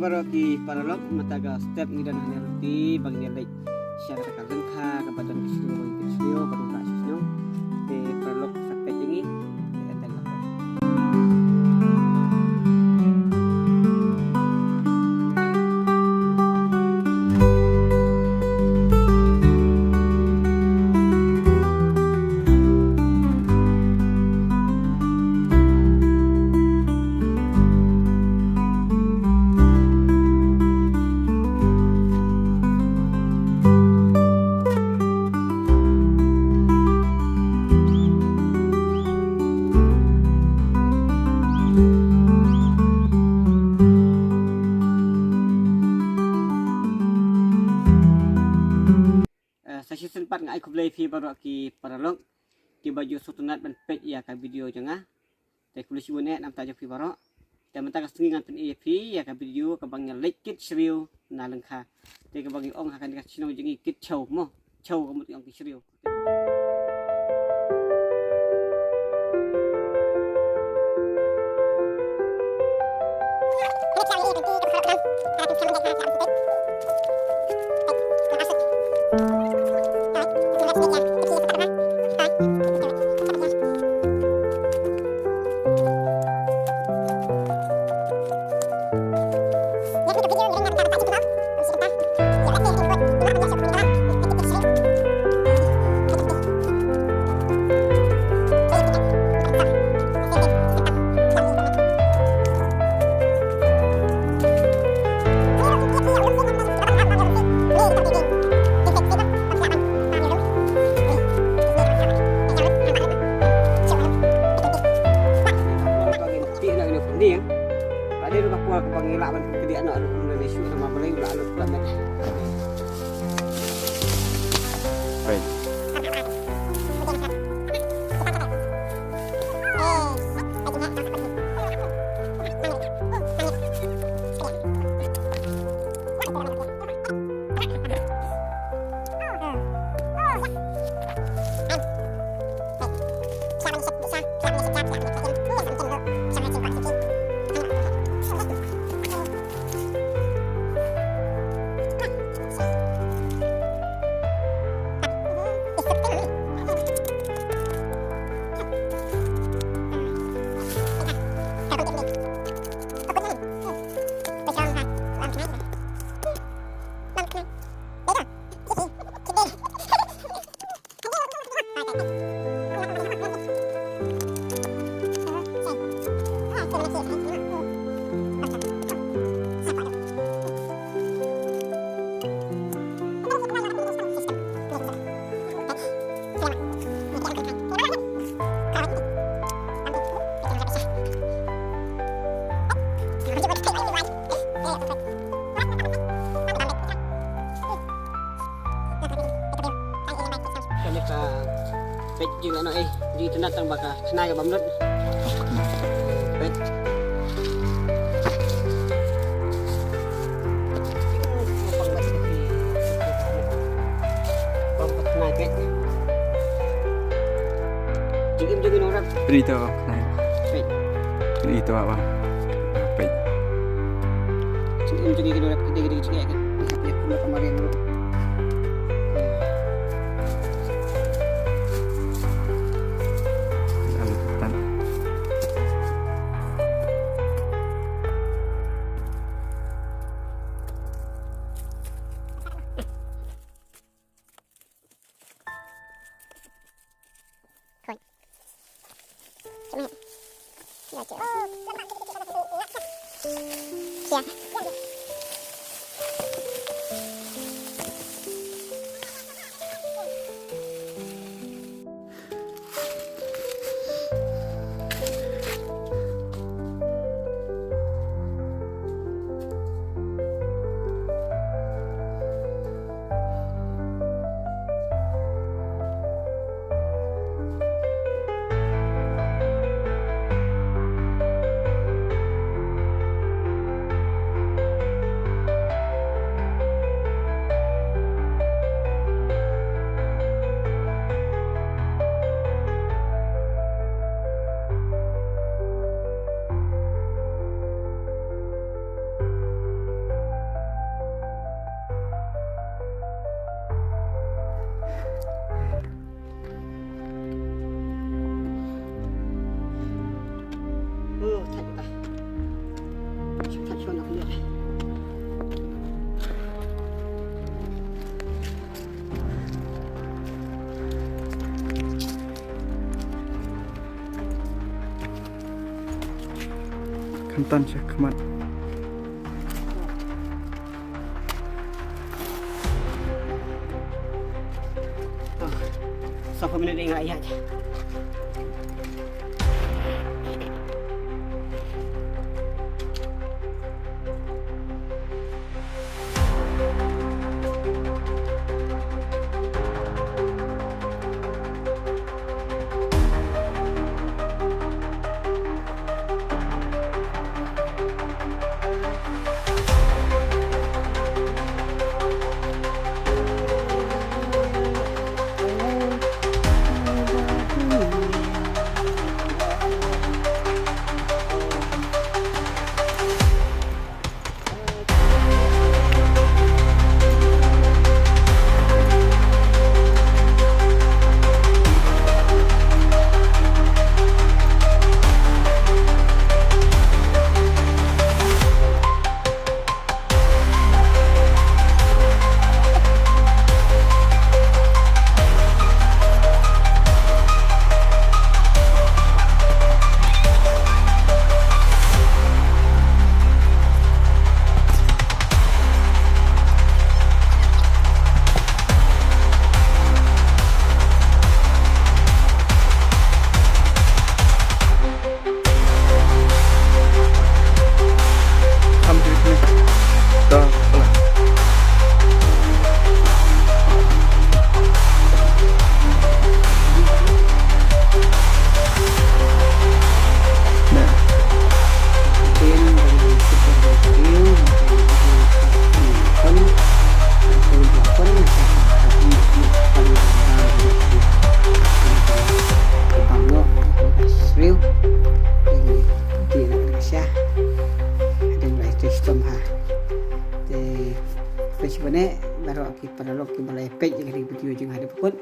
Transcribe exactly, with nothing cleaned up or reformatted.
Baroh ki paralok, mynta ka step ngi don hangne ruh te ba ngin ïa leit sha kata ka lyngkha kaba don ki shnong, ki shnong ba don ka shnong. Te paralok, sa peit ïa ngi. Te enta ka Eh, sa shisien pat nga ai khublei ïa phi baroh ki paralok kiba ju sngewtynnat ban peit ïa ka video jong nga. Te khublei shibun eh na ka bynta jong phi baroh. Te mynta ka sngi ngan pyni ïa phi ïa ka video kaba ngi leit kit shriew na lyngkha. Te kaba ngi ong ha kane ka shnong jong ngi kit chew mo. Chew ka mut ngi ong kit shriew. Ba ngin pie na ïa u pynïeng. Ka dei ruh ka por kaba ngi lah ban kdiah noh ruh kumne shuh namar balei u lah lut pla met. Right. Kane ka peit jingeh noh, eh, jingeh tynat tang ba ka khnai ka bam lut. Peit. Bam ka khnai peit. Jingim jingeh nongrep. Peit to khnai. Peit. Peit to ba. Peit. Jingim jingeh nongrep, kidei kidei jingeh kan. Ïa kum ka mariang ruh. Khamtam sha khmat. Sawphew minit ïa nga ïa. Te, peit shibun eh baroh ki paralok kiba la peit ïa kane ka video jong nga haduh ba kut.